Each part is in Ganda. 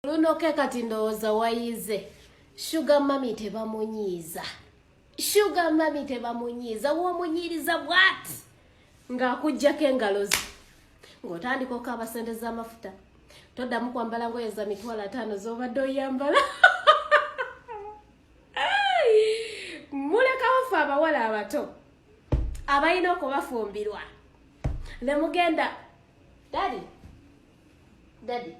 Lunoke kati ndowooza wayize. Sugar mummy tebamunyiiza. Sugar mummy tebamunyiiza. W'omunyiiriza bw'ati ng'akuggyako engalo ze. Ng'otandika okaaba ssente z'amafuta. Toddamu kwambala ngoye za 500,000 z'obadde oyambala. Mulekawo ffe abawala abato abalina okubafumbirwa. Ne mugenda Daddy, Daddy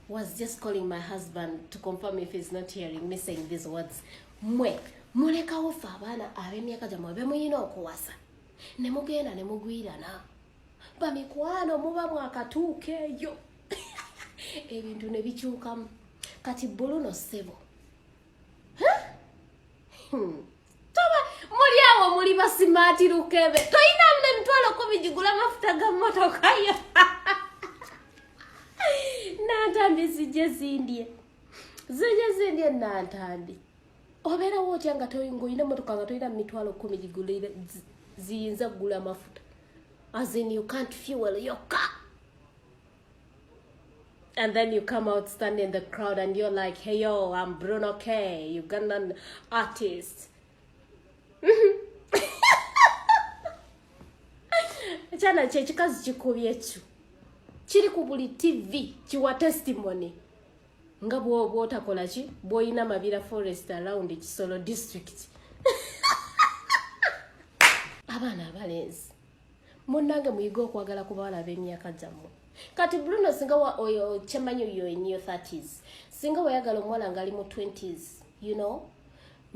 was just calling my husband to confirm if he's not hearing me saying these words. Mwe mulekawo ffe abaana ab'emyaka gyammwe be muyina okuwasa ne mugenda ne mugwirana bamikwano, muba mwakatuuka eyo ebintu ne bikyukamu. Kati Buluno ssebo, Toba muli awo muli basimaati lukebe, toyina 100,000 gigula mafuta ga mmotoka yo. Nantambi zijje zindye, zijje zindye. Nantambi, obeerawo otya nga ng'olina emmotoka nga tolina 100,000 gigulire ziyinza kugula amafuta? As in, you can't fuel your car. And then you come out, stand in the crowd, and you're like, "Hey yo, I'm Bruno K, Ugandan artist." Ekyana kyekikazi kikubye ekyo kiri ku buli TV kiwa testimony nga bw'otakola ki bw'olina Mabira Forest around Kisolo District. Abaana abalenzi munnange, muyige okwagala ku bawala ab'emyaka gyammwe. Kati Bruno, singa oyo kyemanyi yo in your 30s, singa wayagala omuwala ng'ali mu 20s,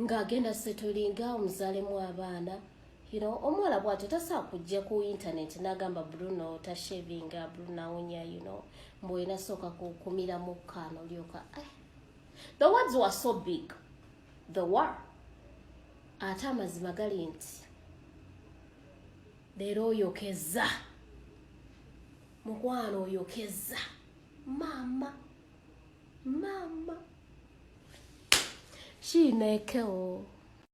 ng'agenda settlinga, omuzaalemu abaana, omuwala bw'atyo tasobola kujja ku internet n'agamba Bruno tashavinga, Bruno awunya, mbu olina sooka kumiramu kaano olyoka. Eh. The words were so big, the were. Ate amazima gali nti leero oyokeza mukwano, oyokeza maama, maama Chineke o.